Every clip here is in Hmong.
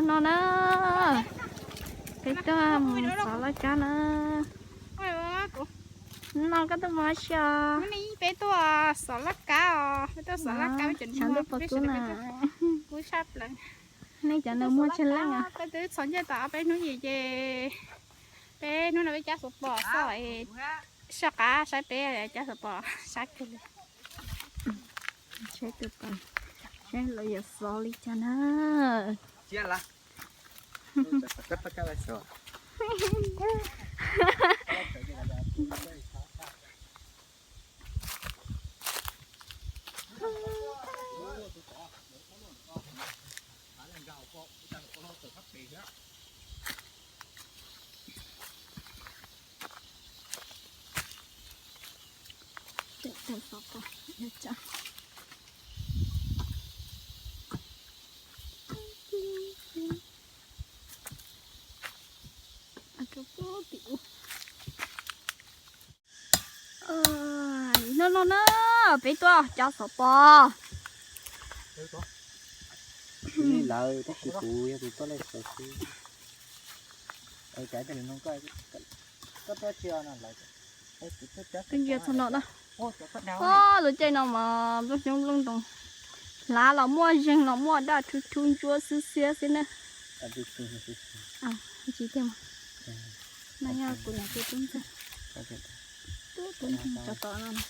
No na, peb tuaj mus xov laj kab na. No koj tuaj mus ua si os? Peb tuaj xov laj kab os, peb tuaj xov laj kab, peb cov ntuj pos kub na. Kub tshaj plaws. Nej cov nws muaj tsawg leej? Peb twb txhos ncej tau ob peb hnub yim ces peb hnub no peb cab xuv pos xoj, soj qab saib peb cab xuv pos sab kawg li. Saib tus pos, saib lawv yuav xov li cas na. No no na, peb tuaj cab xov pos. Li lawv tab sis kuv yog tus tuaj laj xov xwb. Twb ntsia txog no na. Lub caij no mas nplooj xyoob nplooj ntoo, hlav los muaj, zeeg los muaj, daj rhuv rhuv ntsuab xwb xiab xwb na. Tsis tiag mas, no yog kuv niam tus tub ntxawg, tub tub ntxawg tso tom no.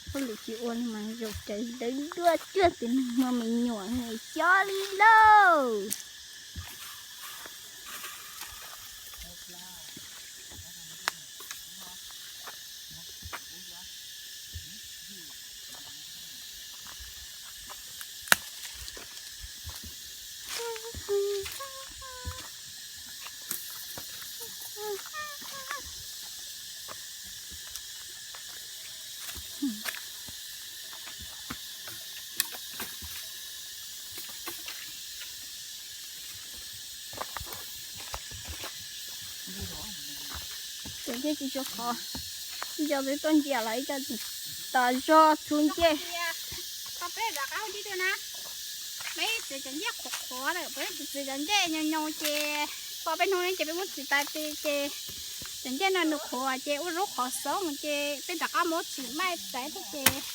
Hauj lwm tsis ua li mas zaum cawv dawb duaj cuag tus neeg muaj me nyuam xyob li lauj. Cov ncej tsis tshua qhuav, ib co twb tuaj ncia lawm, ib co tsis tas zog txhub ncej. Peb rov qab ua tib tug na, peb txiav cov ncej qhuav qhuav lawm, peb txiav cov ncej nyoos nyoos ces pom peb hnub no ces peb muab txiv tas ti ces cov ncej no nws qhuav ces ua zaub qhuav xoob ces peb rov qab muab txiv maij txav thiab ces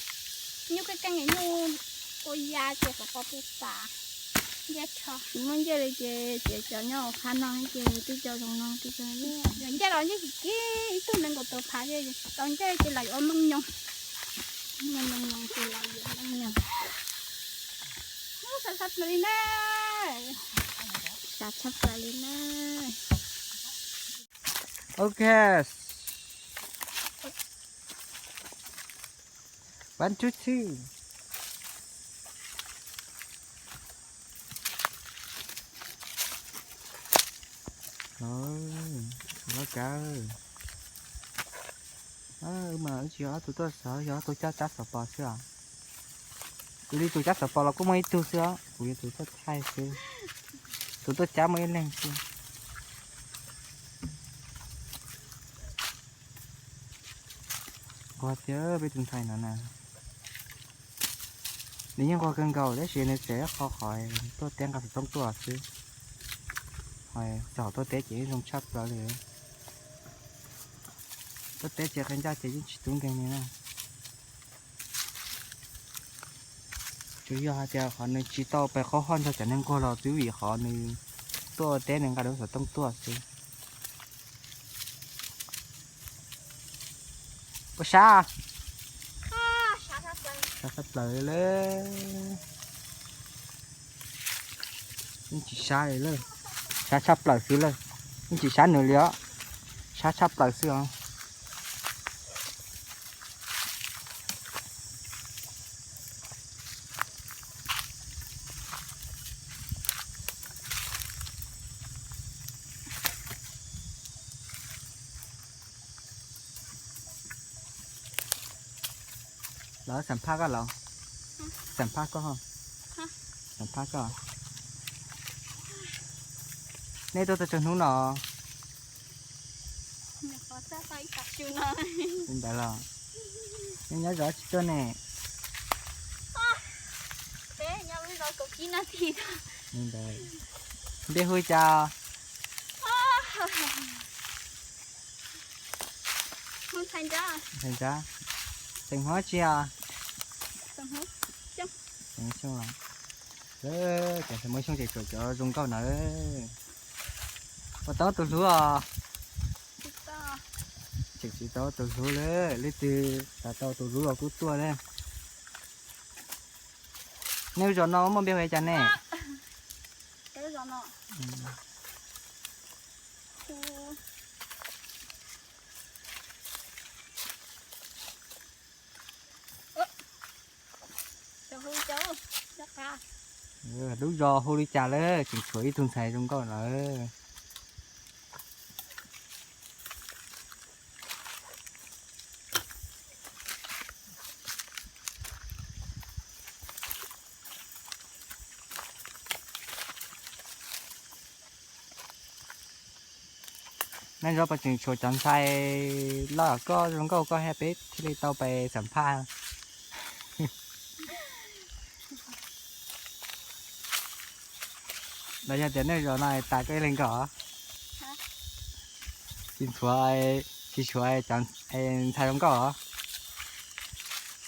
nyuj kaj kaj nyuj ua ya ces xov pos pw tas. Ncej rho tsis muaj ncej li ces txiav cov nyob hauv qhab no ces twb cov zoo no twb cov ncej los ncej kim kim ib tug nees nkaum tawm phav tsis tau ncej ces los yuav ua meej nyoos. Meej nyoos ces los yuav meej nyoos. Xav xav plaws li na, xav tshaj plaws li na. Ok. One, two, three. Laj kab, wb mas wb tsis yog ob tug tuaj xov, yog ob tug cab cab xov pos xwb os. Kuv li tus cab xov pos los kuj muaj ib tug xwb os, kuv yog tus tuaj thaij xwb. Tus tuaj cab muaj ib leeg xwb. Nquag tiag peb tus ntxhais no na. Nws yeej nquag kawg nkaus tab sis nws tseem qhuas qhov tuaj teb nqa xov tooj tuaj xwb. Ho txog tuaj teb ces yeej zoo tshaj plaws li. Tuaj teb tsis qhia ncaj ces yeej tsis tub nkeeg li na. Tsuas yog hais tias qhov nws tsis tau pais qaug hoj nrog cov neeg nquag los twb vim qhov nws tuaj teb nws nqa lub xov tooj tuaj xwb. Ua sab, sab tshaj plaws li. Yeej tsis sab li lawm, sab tshaj plaws xwb lawm. Yeej tsis sab nws li os, sab tshaj plaws xwb os. Lawv xam phaj koj los? Xam phaj koj, xam phaj koj. Nej tuaj tau tsawg hnub no? Li ntawd los nej nyob zov tsis tuaj ne? Li ntawd, Npe hu li cas? Ntxhais Ntsab. Teem Hmoob tsi os? Teem Xyooj. Ces ntxhais Muas Xyooj ces tsuam cov zoo nkauj na. Puas tau tus hlub os? Tseem tsis tau tus hlub li, leej twg tau tus hlub los kuj tuaj na. Nej lub zos no muaj npe hu li cas ne? Lub zos hu li cas lawm, tseem tshuav ib tug ntxhais zoo nkauj lawm. Nej zos puas tseem tshuav cov ntxhais loj koj zoo nkauj koj thiab peb thiaj li tau pais xam phaj? Los yog tias nej zos no tas koj ib leeg nkaus? Tsis tshuav, tsis tshuav cov ntxhais zoo nkauj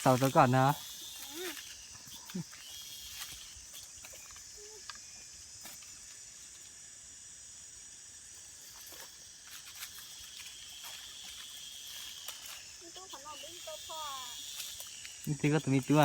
xaus rau koj ntag. Twb koj tus me tub.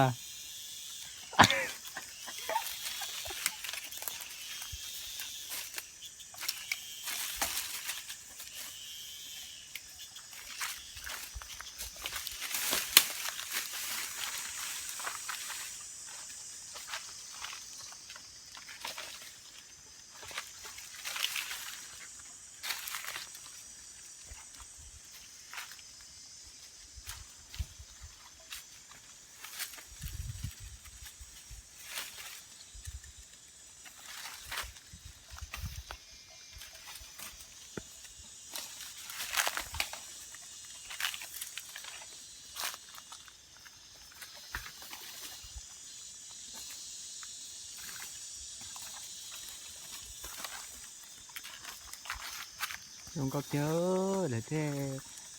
Zoo nkauj tiag, lawv tej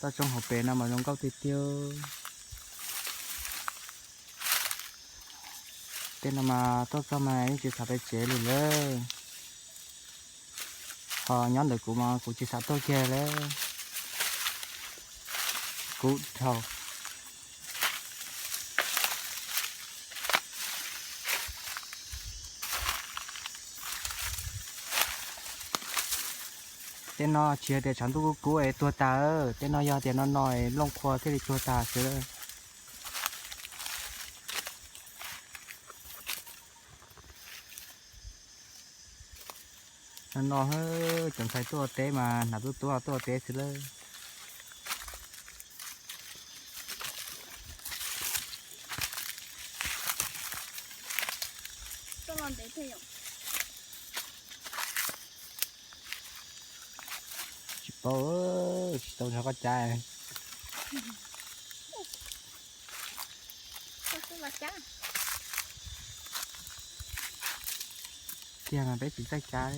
toj roob hauv pes no mas zoo nkauj tiag tiag. Tej no mas tuaj txog mas yeej tsis xav pais tsev li lawm. Ho nyob ntawm kuv mas kuv tsis xav tuaj kiag lawm. Kuv dhau. Tej no tsis yog tias tshav ntuj kub kub es tuag tas, tej no yog tias no no es nplooj qhuav thiaj li tuag tas xwb. No no, cov ntxhais tuaj ua teb mas hnav tub tub tuaj ua teb xwb lawm. Tsis paub, tsis tau nrog koj cav. Tiag mas peb tsis txawj cav.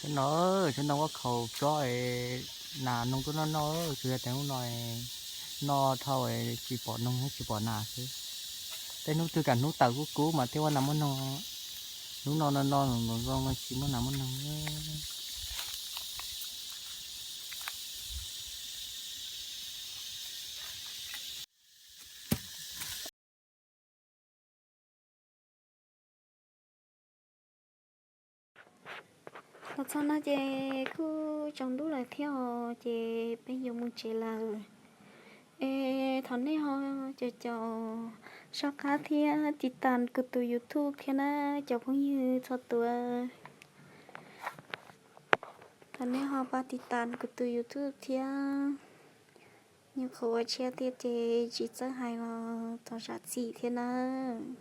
Saib no, saib no, ua khaus tsob nas noog tuaj noj noj, tsuas yog tias hnub no no dhau tsis pom noog tsis pom nas xwb. Tej hnub twg kam hnub tawm kub kub mas thiaj muaj nas muaj noog. Hnub no no no zoo no tsis muaj nas muaj noog. Txog no ces kuj tsaus ntuj lawm thiab os, ces peb yuav mus tsev lawm. Es thov nej ho caum caum soj qab thiab tiv tas kuv tus YouTube thiab na, cov phooj ywg txhua tus. Thov nej ho pab tiv tas kuv tus YouTube thiab. Nyuam qhuav ua tshiab tiag ces tsis txawj hais los thov zam txim thiab nawb.